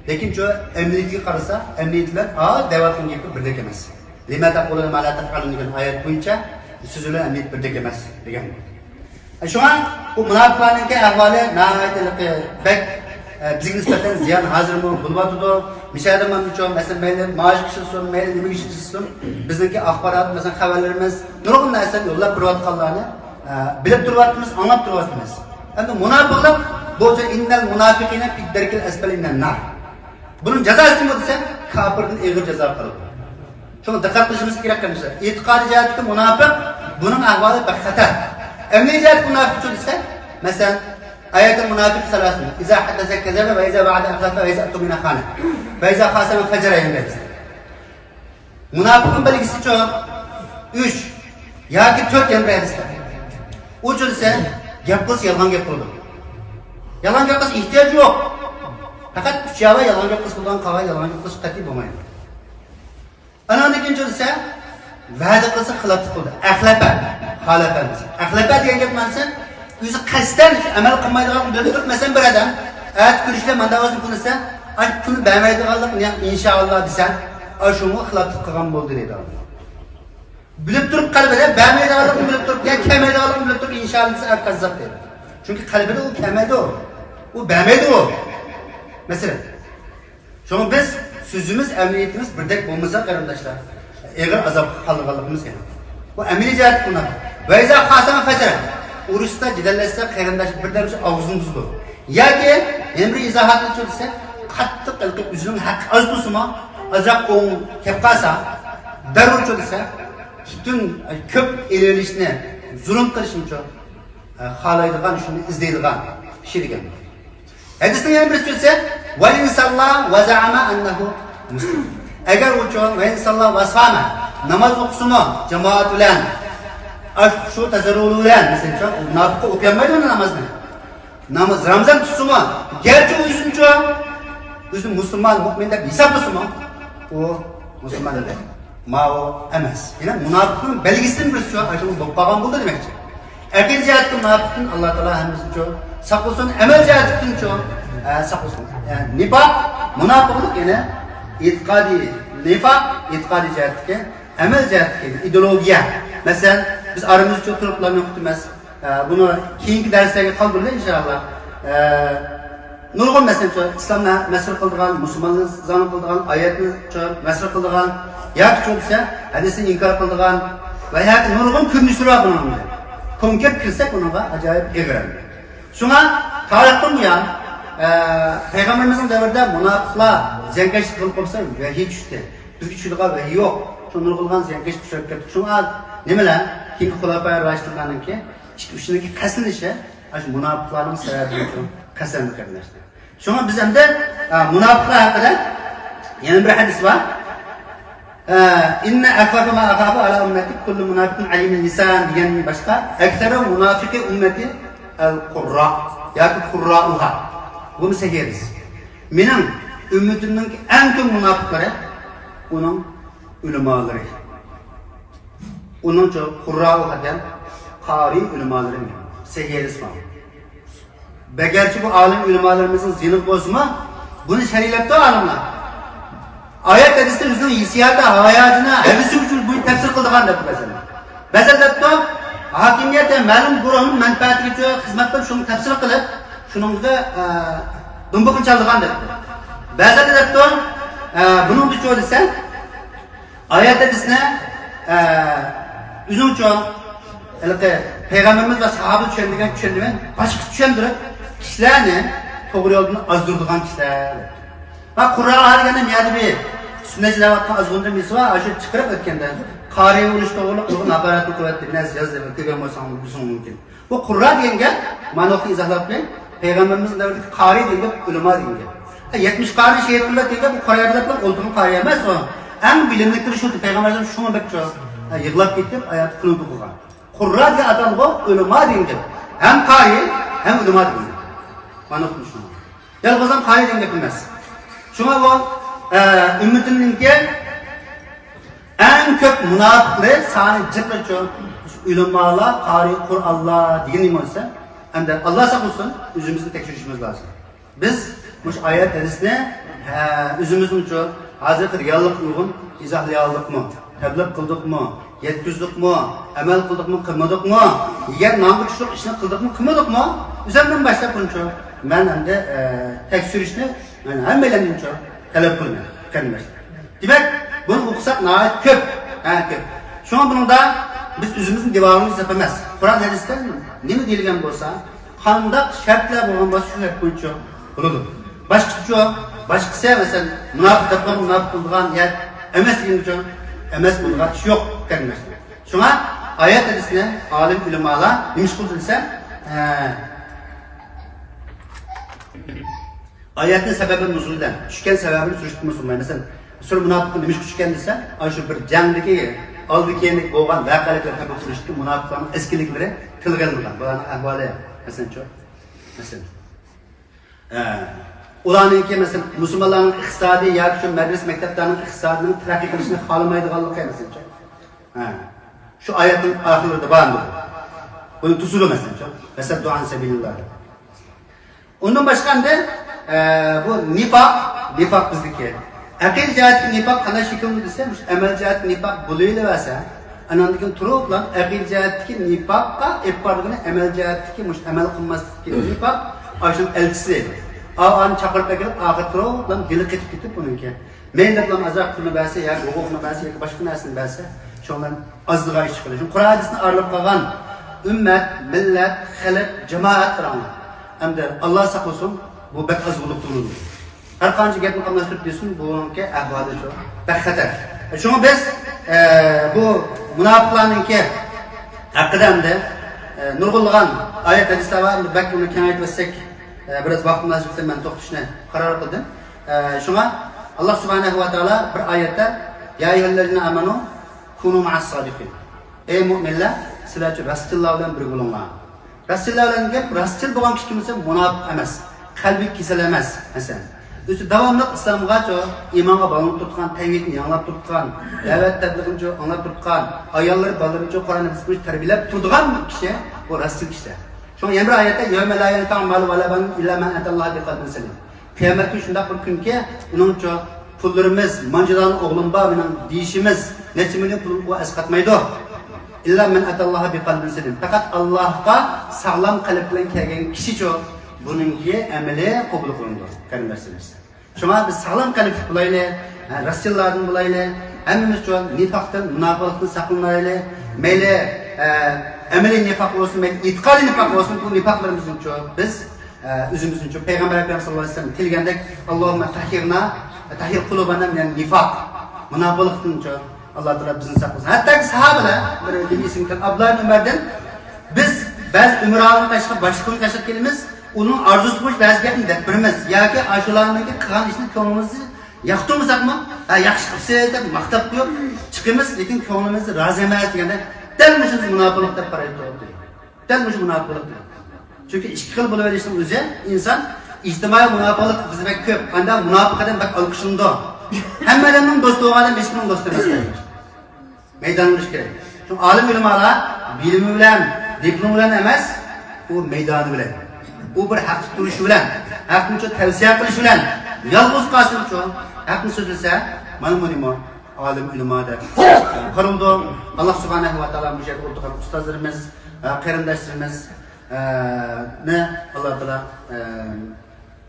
لېكىن شۇ ئەمەلىيىتىگە قارىسا، ئەمەلىيىتى بىلەن ھازىر دەۋاتقان گېپى بىردەك ئەمەس. لم تقولون ما لا تفعلون دېگەن ئايەت بويىچە سۆزى بىلەن ئەمەلىيىتى بىردەك ئەمەس دېگەن. شۇڭا بۇ مۇناپىقلارنىڭكى ئەھۋالى ناھايىتى بەك، ئە، بىزگە نىسبەتەن زىيان ھازىرمۇ بولۇۋاتىدۇ. مىسالدا مانا شۇ، مەسىلەن، مەيلى مائاش ئىشلىسۇن، مەيلى نېمە ئىش ئىشلىسۇن، بىزنىڭكى ئاخبارات، مەسىلەن، خەۋەرلىرىمىز نۇرغۇن نەرسىلەرنى يوللاپ بېرىۋاتقانلارنى، ئە، بىلىپ تۇرۇۋاتىمىز، ئاڭلاپ تۇرۇۋاتىمىز. ئەمدى مۇناپىقلىق بولسا، إن المنافقين في الدرك الأسفل من النار. بۇنىڭ جازاسى نېمە دېسە، كاپىردىن ئېغىر جازا قىلىدۇ. شۇڭا دىققەت قىلىشىمىز كېرەك، قېرىنداشلار. ئېتىقادىي جەھەتتىكى مۇناپىق، بۇنىڭ ئەھۋالى بەك خەتەر. ئەمەلىي جەھەتتە مۇناپىقچۇ دېسە، مەسىلەن، ئايەتۇل مۇنافىق سالاسىن، ئىزا ھەددەسە كەزەبە ۋە ئىزا ۋەئەدە ئەخلەفە ۋە ئىزا ئۇتۇمىنە خانە ۋە ئىزا خاسەمە فەجەرە دېگەن ھەدىس. مۇناپىقنىڭ بەلگىسىچۇ؟ ئۈچ ياكى تۆت يەنە بىر ھەدىستە. ئۇچۇ دېسە، گەپ قىلسا يالغان گەپ قىلىدۇ. يالغان گەپ قىلسا ئېھتىياجى يوق. پەقەت ئۈچ يا بار يالغان گەپ قىلسا بولىدىغان، قالغان يالغان گەپ قىلسا قەتئىي بولمايدۇ. ئاناندىن كېيىن دېسە، ۋەدە قىلسا خىلاپلىق قىلىدۇ. ئەخلەپە، خالەپە دېسە. ئەخلەپە دېگەن گەپ مەنىسى، ئۆزى قەستەن ئەمەل قىلمايدىغان بىر تۇرۇپ، مەسىلەن، بىر ئادەم ئەتە كۆرۈشلەر مانداق بولسۇن پۇل دېسە، ئاشۇ پۇلنى بەرمەيدىغانلىق، ئىنشائاللا دېسە، ئاشۇنىڭغا خىلاپلىق قىلغان بولدى دەيدۇ. بىلىپ تۇرۇپ قەلبىدە بەرمەيدىغانلىقىنى بىلىپ تۇرۇپ، يا كەلمەيدىغانلىقىنى بىلىپ تۇرۇپ، ئىنشائاللا دېسە، ئەر كاززاپ دەيدۇ. چۈنكى قەلبىدە ئۇ كەلمەيدۇ، ئۇ بەرمەيدۇ ئۇ. مەسىلەن، شۇڭا بىز سۆزىمىز، ئەمەلىيىتىمىز بىردەك بولمىسا، قېرىنداشلار، ئېغىر ئازابقا قالىدىغانلىقىمىز ئېنىق. بۇ ئەمەلىي جەھەتتىن بۇنداق. ۋەيزا خاسەمە فەجەر. ئۇرۇشسا، جېدەللەشسە، قېرىنداش بىردەمچە ئاغزىنى بۇزىدۇ. ياكى يەنە بىر ئىزاھاتنى چۆلىسە، قاتتىق ئېلقىپ ئۆزىنىڭ ھەققى ئاز بولسىمۇ، ئازراق ئوڭ كەپ قالسا، دەررۇ چۆلىسە، پۈتۈن كۆپ ئېلىۋېلىشنى، زۇلۇم قىلىشنى چۆ-، خالايدىغان، شۇنى ئىزدەيدىغان كىشى دېگەن. ھەدىسنىڭ يەنە بىرسى كۆرسە، ۋەئىن ساللا ۋەزەئەمە ئەننەھۇ مۇسلىم. ئەگەر ئۇچۇ ۋەئىن ساللا ۋەسامە، ناماز ئوقۇسىمۇ جامائەت بىلەن، ئاش خۇشۇ تەزەررۇ بىلەن، مەسىلەن، ئۇ مۇناپىققا ئوقۇيالمايدۇ ئۇنى نامازنى. ناماز، رامزان تۇتسىمۇ، گەرچە ئۆزىنىچۇ، ئۆزىنى مۇسۇلمان، مۇئمىن دەپ ھېسابلىسىمۇ، ئۇ مۇسۇلمان ئەمەس. ماۋۇ ئەمەس. يەنە مۇناپىقنىڭ بەلگىسىدىن بىرسىچۇ، ئاشۇ بولۇپ قالغان بولدى دېمەكچى. ئەقىدە جەھەتتىن مۇناپىقتىن ئاللا تائالا ھەممىمىزنىچۇ ساقلىسۇن، ئەمەل جەھەتتىنچۇ، ئە، ساقلىسۇن. ئە، نىپاق، مۇناپىقلىق يەنە ئېتىقادىي نىپاق، ئېتىقادىي جەھەتتىكى، ئەمەل جەھەتتىكى ئىدېئولوگىيە. مەسىلەن، بىز ئارىمىزدىچۇ تۇرۇپلا نۇقتا ئەمەس. ئە، بۇنى كېيىنكى دەرسلەرگە قالدۇرىلى، ئىنشائاللا. ئە، نۇرغۇن، مەسىلەن، شۇ ئىسلامنى مەسخىرە قىلىدىغان، مۇسۇلمانلارنى زانۇ قىلىدىغان، ئايەتنى شۇ مەسخىرە قىلىدىغان ياكى شۇ دېسە، ھەدىسنى ئىنكار قىلىدىغان ۋە ياكى نۇرغۇن كۆرۈنۈشلىرى بار بۇنىڭ. كونكرېت كىرسەك، بۇنىڭغا ئاجايىپ ئېغىر. شۇڭا تارىختىن بۇيان، ئە، پەيغەمبىرىمىزنىڭ دەۋرىدە مۇناپىقلار زىيانكەشلىك قىلىپ قوپسا، ۋەھىي چۈشتى. بىزگە چۈشىدىغان ۋەھىي يوق. شۇ نۇرغۇنلىغان زىيانكەشلىك ئۇچراپ كەتتۇق. شۇڭا نېمىلەر؟ كېيىنكى خۇلەپائى راشىدىنلارنىڭكى ئىككى ئۈچىنىڭكى قەستلىنىشى، ئاشۇ مۇناپىقلارنىڭ سەۋەبىدىن شۇ قەستلەندى، قېرىنداشلار. شۇڭا بىز ئەمدى، ئە، مۇناپىقلار ھەققىدە يەنە بىر ھەدىس بار. ئە، ئىننە ئەخۋەفە ما ئەخافۇ ئەلا ئۈممەتى كۇللۇ مۇناپىقىن ئەلىمىن لىسان دېگەندىن باشقا، ئەكسەرۇ مۇنافىقى ئۈممەتى ئەل قۇررا ياكى قۇررائۇها. بۇمۇ سەھىھ ھەدىس. مېنىڭ ئۈممىتىمنىڭ ئەڭ كۆپ مۇناپىقلىرى ئۇنىڭ ئۆلىمالىرى. ئۇنىڭچۇ قۇررائۇ دېگەن قارىي ئۆلىمالىرى. سەھىھ ھەدىس بار. بەگەرچە بۇ ئالىم ئۆلىمالىرىمىزنىڭ زىيىنىغا بولسىمۇ، بۇنى شەرھلەپتۇ ئالىملار. ئايەت ھەدىستە ئۆزىنىڭ ھېسسىياتى، ھاياجىنى، ھەۋىسى ئۈچۈن بۇنى تەپسىر قىلىدىغان دەپتۇ بەزىلەر. بەزىلەر دەپتۇ، ھاكىمىيەت ۋە مەلۇم گۇرۇھنىڭ مەنپەئەتىگە خىزمەت قىلىپ، شۇنى تەپسىر قىلىپ، شۇنىڭغا، ئە، دۇمبىقىنى چالىدىغان دەپتۇ. بەزىلەر دەپتۇ، ئە، بۇنىڭدىچۇ دېسە، ئايەت ھەدىسنى، ئە، ئۆزۈڭچۇ، ھېلىقى پەيغەمبىرىمىز ۋە ساھابە چۈشەندۈرگەن چۈشەندۈرمەي، باشقىچە چۈشەندۈرۈپ، كىشىلەرنى توغرا يولدىن ئازدۇرىدىغان كىشىلەر. ۋە قۇررائۇ دېگەندە، بۇ يەردە بىر سۈننەتچى دەۋاتقان ئازغۇنجە نېمىسى بار، ئاشۇ چىقىرىپ ئۆتكەندە، قارىي بولۇش توغرىلىق نۇرغۇن ھاقارەتنى قىلىۋەتتى. بىر نەرسە ياز دەپ كۆرگەن بولساڭ بىلىشىڭ مۇمكىن. بۇ قۇررا دېگەن گەپ، مانا ئىزاھلاپ بېرەي. پەيغەمبىرىمىزنىڭ دەۋرىدىكى قارىي دېگەن گەپ ئۆلىما دېگەن گەپ. ھە، يەتمىش قارىنى شېھىت قىلدى دېگەن گەپ، بۇ قارىي دەپ ئولتۇرغان قارىي ئەمەس ئۇ. ئەڭ بىلىملىكلىرى شۇ، پەيغەمبىرىمىز شۇڭا بەك، ھە، يىغلاپ كېتىپ، ھاياتى قۇنۇت ئوقۇغان. قۇررا دېگەن ئاتالغۇ ئۆلىما دېگەن گەپ. ھەم قارىي، ھەم ئۆلىما دېگەن گەپ. مانا شۇ. يالغۇزلا قارىي دېگەن گەپ ئەمەس. شۇڭا ئۇ، ئە، ئۈممىتىمنىڭكى ئەڭ كۆپ مۇناپىقلىرى سانى جىقلىچۇ، ئۆلىمالار، قارىي قۇرئانلار دېگەن نېمە بولسا، ئەمدى ئاللا ساقلىسۇن، ئۆزىمىزنى تەكشۈرۈشىمىز لازىم. بىز مۇشۇ ئايەت ھەدىسنى، ھە، ئۆزىمىزنىڭچۇ ھازىرقى رېئاللىققا ئۇيغۇن ئىزاھلىيالدۇقمۇ؟ تەبلىغ قىلدۇقمۇ؟ يەتكۈزدۇقمۇ؟ ئەمەل قىلدۇقمۇ؟ قىلمىدۇقمۇ؟ يەنە نانغا چۈشلۈك ئىشنى قىلدۇقمۇ؟ قىلمىدۇقمۇ؟ ئۆزۈمدىن باشلاپ بۇنچۇ مەن ئەمدى، ئە، تەكشۈرۈشنى مەن ھەممەيلەندىنچۇ تەلەپ قىلىمەن، قېرىنداشلار. دېمەك، بۇنى ئوقۇساق ناھايىتى كۆپ، ھە، كۆپ. شۇڭا بۇنىڭدا بىز ئۆزىمىزنى دېۋالغىمىز گەپ ئەمەس. قۇرئان ھەدىستە نېمە دېيىلگەن بولسا، قانداق شەرتلەر بولغان بولسا، شۇ شەرت بويىچە بولىدۇ. باشقىچە، باشقىسى، مەسىلەن، مۇناپىق دەپ مۇناپىق بولىدىغان يەر ئەمەس دېگەنچە ئەمەس بولىدىغان ئىش يوق، قېرىنداشلار. شۇڭا ئايەت ھەدىسنى ئالىم ئۆلىمالار نېمە ئىش قىلدى دېسە، ھە، ئايەتنى سەۋەبى نۇزۇلىدىن، چۈشكەن سەۋەبىنى سۈرۈشتۈرۈپ مۇسۇلمان. مەسىلەن، سۈرە مۇناپىقۇن نېمە ئۈچۈن چۈشكەن دېسە، ئاشۇ بىر جەڭدىكى ئالدى كېيىندىكى بولغان ۋەقەلىكلەر ھەم بۇ سۈرۈشتىكى مۇناپىقلارنىڭ ئەسكىلىكلىرى تىلغا ئېلىنغان. بۇلارنىڭ ئەھۋالى، مەسىلەن، شۇ. مەسىلەن. ھە. ئۇلارنىڭكى، مەسىلەن، مۇسۇلمانلارنىڭ ئىقتىسادى ياكى شۇ مەدرىسە مەكتەپلەرنىڭ ئىقتىسادىنىڭ تەرەققىي قىلىشىنى خالىمايدىغانلىقى، مەسىلەن. ھە. شۇ ئايەتنىڭ ئاخىرلىرىدا بار ئەمدى. بۇنى توسىدۇ، مەسىلەن. ۋەسەددۇ ئەن سەبىلىللاھ. ئۇندىن باشقا ئەمدى، ئە، بۇ نىپاق، نىپاق بىزدىكى. ئەقىدە جەھەتتىكى نىپاق قانداق شەكىلدە دېسە، مۇشۇ ئەمەل جەھەتتىكى نىپاق بولۇۋېرىۋەرسە، ئاندىن كېيىن تۇرۇپلا ئەقىدە جەھەتتىكى نىپاققا ئېلىپ بارىدىغىنى ئەمەل جەھەتتىكى، مۇشۇ ئەمەل قىلماسلىقتىكى نىپاق، ئاشۇنىڭ ئەلچىسى. ئا-، ئانى چاقىرىپ ئەكېلىپ، ئاخىرى تۇرۇپلا ھېلى قېتىپ كېتىپ ئۇنىڭكى. مەيلى دەپلا ئازراق پۇلنى بەرسە، ياكى ھوقۇقنى بەرسە، ياكى باشقا نەرسىنى بەرسە، شۇنىڭ بىلەن ئازلىغان ئىش قىلىش. قۇرئان ھەدىستىن ئايرىلىپ قالغان ئۈممەت، مىللەت، خەلق، جامائەت قاراڭلار. ئەمدى ئاللا ساقلىسۇن، بۇ بەك ئاز بولۇپ تۇرىدۇ. ھەر قانچە گەپنى قاملاشتۇرۇپ دېسۇن، بۇنىڭكى ئەھۋالى شۇ. بەك خەتەر. شۇڭا بىز، ئە، بۇ مۇناپىقلارنىڭكى ھەققىدە ئەمدى، ئە، نۇرغۇنلىغان ئايەت ھەدىسلەر بار. ئەمدى بەك ئۇنى كېڭەيتىۋەتسەك، ئە، بىراز ۋاقىت مۇناسىۋىتى بىلەن مەن توختىتىشنى قارار قىلدىم. ئە، شۇڭا ئاللا سۇبھانەھۇ ۋە تائالا بىر ئايەتتە، يا ئەييۇھەللەزىنە ئامەنۇ كۇنۇ مەئەس سادىقىن. ئەي مۆمىنلەر، سىلەرچۇ راستچىللار بىلەن بىرگە بولۇڭلار. راستچىللار بىلەن گەپ، راستچىل بولغان كىشى كىم دېسە، مۇناپىق ئەمەس، قەلبى كېسەل ئەمەس، ھەسەن. ئۆزى داۋاملىق ئىسلامغا، ئىمانغا باغلىنىپ تۇرۇۋاتقان، تەۋھىدنى ياڭلاپ تۇرۇۋاتقان، دەۋەت تەبلىغىنى ئاڭلاپ تۇرۇۋاتقان، ئاياللىرى، بالىلىرىنى قۇرئان ھەدىس بويىچە تەربىيەلەپ تۇرىدىغان كىشى، بۇ راستچىل كىشىلەر. شۇڭا يەنە بىر ئايەتتە، يەۋمە لا يەنفەئۇ مالۇن ۋە لا بەنۇن ئىللا مەن ئەتەللاھە بىقەلبىن سەلىم. قىيامەت كۈنى شۇنداق بىر كۈنكى، ئۇنىڭچۇ پۇللىرىمىز، مانچىدان ئوغلۇم بار مېنىڭ دېيىشىمىز، نەچچە مىليون پۇل ئۇ ئەسقاتمايدۇ. ئىللا مەن ئەتەللاھە بىقەلبىن سەلىم. پەقەت ئاللاھقا ساغلام قەلب بىلەن كەلگەن كىشىچۇ بۇنىڭكى ئەمىلى قوبۇل قىلىنىدۇ، قېرىنداشلىرىمىز. شۇڭا بىز ساغلام قەلبلىك بولايلى، ھە، راستچىللاردىن بولايلى، ھەممىمىزچۇ نىفاقتىن، مۇناپىقلىقتىن ساقلىنايلى. مەيلى، ئە، ئەمەلىي نىفاق بولسۇن، مەيلى ئېتىقادىي نىفاق بولسۇن، بۇ نىفاقلىرىمىزنىچۇ بىز ئە، ئۆزىمىزنىچۇ پەيغەمبەر ئەكرەم ساللاللاھۇ ئەلەيھى ۋەسەللەم تىلىگەندەك، ئاللاھۇممە تەھھىرنا، تەھھىر قۇلۇبەنا مىنەن نىفاق. مۇناپىقلىقتىنچۇ ئاللا تائالا بىزنى ساقلىسۇن. ھەتتاكى ساھابىلەر، بىر دىن ئېسىمگە كەلدى، ئابدۇللا ئىبن ئۆمەردىن، بىز بەزى ئۆمرالارنى تاشلاپ، باشلىقلارنى تاشلاپ كېلىمىز، ئۇنىڭ ئارزۇسى بويىچە بەزى گەپنى دەپ بېرىمىز. ياكى ئاشۇلارنىڭكى قىلغان ئىشىنى كۆڭلىمىزنى ياقتۇرمىساقمۇ، ھە، ياخشى قىپسىز دەپ ماختاپ قويۇپ چىقىمىز، لېكىن كۆڭلىمىزدە رازى ئەمەس دېگەندە، دەل مۇشۇنى مۇناپىقلىق دەپ قارايدۇ. دەل مۇشۇ مۇناپىقلىق. چۈنكى ئىككى خىل بولۇۋېلىشنىڭ ئۆزى ئىنسان ئىجتىمائىي مۇناپىقلىق بىزدە بەك كۆپ. ئانداق مۇناپىق ئادەم بەك ئالقىشلىنىدۇ. ھەممە ئادەمنىڭ دوستى بولغان ئادەم ھېچكىمنىڭ دوستى ئەمەس. مەيدانغا ئېلىش كېرەك. شۇڭا ئالىم ئۆلىمالار بىلىمى بىلەن، دىپلومى بىلەن ئەمەس، ئۇ مەيدانى بىلەن. ئۇ بىر ھەقتە تۇرۇشى بىلەن، ھەقنىچۇ تەۋسىيە قىلىشى بىلەن، يالغۇز قالسىمۇچۇ ھەقنى سۆزلىسە، مانا بۇنىمۇ ئالىم ئۆلىما دەپ قارىلىدۇ. ئاللا سۇبھانەھۇ ۋە تائالا مۇشۇ يەردە ئولتۇرغان ئۇستازلىرىمىز، قېرىنداشلىرىمىز، ئە، نى ئاللا تائالا، ئە،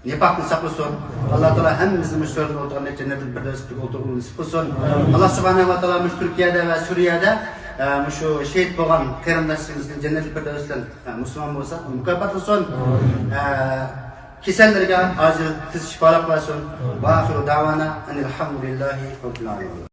نىپاقتىن ساقلىسۇن. ئاللا تائالا ھەممىمىزنى مۇشۇ سۆرىدە ئولتۇرغاندەك جەننەتۇل پىردەۋسكە ئولتۇرغىلى نېسىپ قىلسۇن. ئاللا سۇبھانەھۇ ۋە تائالا مۇشۇ تۈركىيەدە ۋە سۈرىيەدە، ئە، مۇشۇ شېھىت بولغان قېرىنداشلىرىمىزنى جەننەتۇل پىردەۋس بىلەن، ئە، مۇسۇلمان بولسا، مۇكاپاتلىسۇن. ئە، كېسەللىرىگە ئاجىل تېز شىپالىق بەرسۇن. ۋە ئاخىرۇ دەۋانا ئەنىل ھەمدۇلىللاھى رەببىل ئالەمىن.